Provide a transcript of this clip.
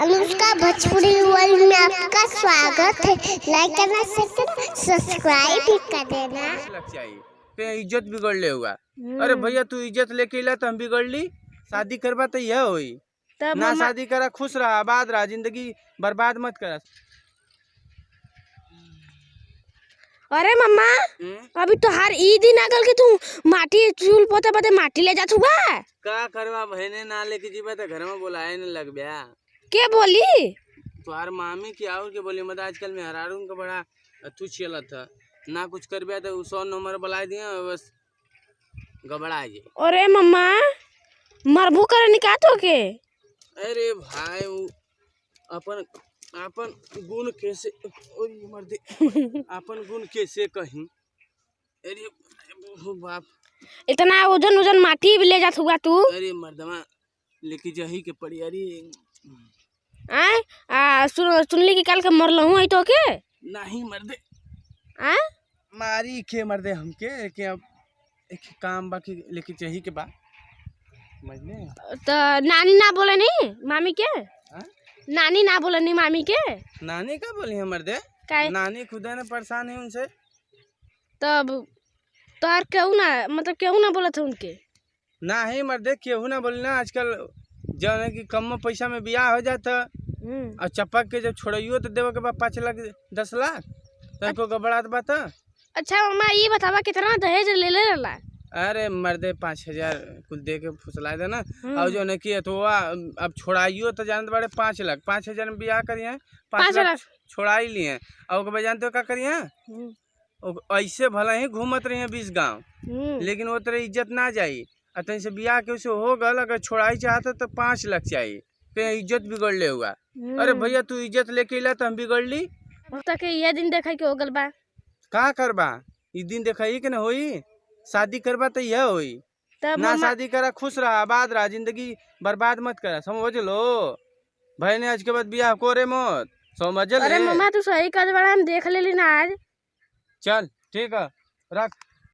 Anushka Bhojpuri world में आपका स्वागत है। लाइक करना, शेयर करना, सब्सक्राइब भी कर देना। लग चाहिए ते इज्जत बिगड़ ले हुआ। अरे भैया तू इज्जत लेके ला तो हम बिगड़ ली। शादी करबा तो यह होई तब ना। शादी करा, खुश रहा, आबाद रहा, जिंदगी बर्बाद मत करा। अरे मम्मा, अभी तो हर ई दिन आ गल के तू माटी चूल पोते पोते माटी ले जात हुआ। का करवा बहने, ना लेके जीबा तो घर में बुलाए न लग गया। के बोली? तुहार मामी की और के बोली मत। आजकल में हरारून का बड़ा तू चलत है ना, कुछ करबे तो 100 नंबर बुला दिए, बस गबड़ा जाए। अरे मम्मा, मरबू करे निका तो के। अरे भाई, उ अपन अपन गुण कैसे, ओए मर्दे, अपन गुण कैसे कहीं। अरे बाप, इतना वजन वजन माटी भी ले जात हुआ तू। अरे मर्दमा, लेके जही के पड़ी। अरे आय आ सुनली कि कल के मरल हूँ आई तो के। नहीं मर्दे। आय मारी के मर्दे हमके के अब एक काम बाकी लेके जही के बा, समझले? तो नानी ना बोले नहीं मामी के? हाँ? नानी ना बोले नहीं मामी के? नानी का बोली है मर्दे? काहे? नानी खुद ना परेशान है उनसे। तब तोहर केहू ना, मतलब केहू ना बोलत है उनके? ना ही मर्दे, केहू ना बोली ना। आजकल जौन है कि कम पैसा में बियाह हो जाता और चपक के जब छोड़ियो तो देवे के बाद 5 लाख 10 लाख तनको गबड़ात बात। अच्छा मम्मा, ये बतावा कितना दहेज ले ले रला? अरे मर्दे, 5,000 कुल दे के फुसला देना। और जो है कि अथवा अब छोड़ाइयो तो जानत बाड़े 5 लाख 5,000 में बियाह करिए, 5 लाख छोड़ाई लिए और ओके बाद जानते हो का करिए? ऐसे भला ही घूमत रही 20 गाँव, लेकिन वो तरह इज्जत ना जाई। और तहीं से बियाह के उसे हो गल, अगर छोड़ाई चाहता तो 5 लाख चाहिए, फिर इज्जत बिगड़ ले हुआ। अरे भैया तू इज्जत लेके ला तो हम बिगड़ ली। तक ये दिन देखे के हो गल बा। का करबा, ई दिन देखई के न होई। शादी करबा तो यह होई तब ना। शादी करा, खुश रहा, आबाद रहा, जिंदगी बर्बाद मत करा, समझ लो भाई ने। आज के बाद बियाह करे मत, समझ ले? अरे मम्मा, तू सही कर बड़ा, हम देख लेली ना आज। चल ठीक है, रख।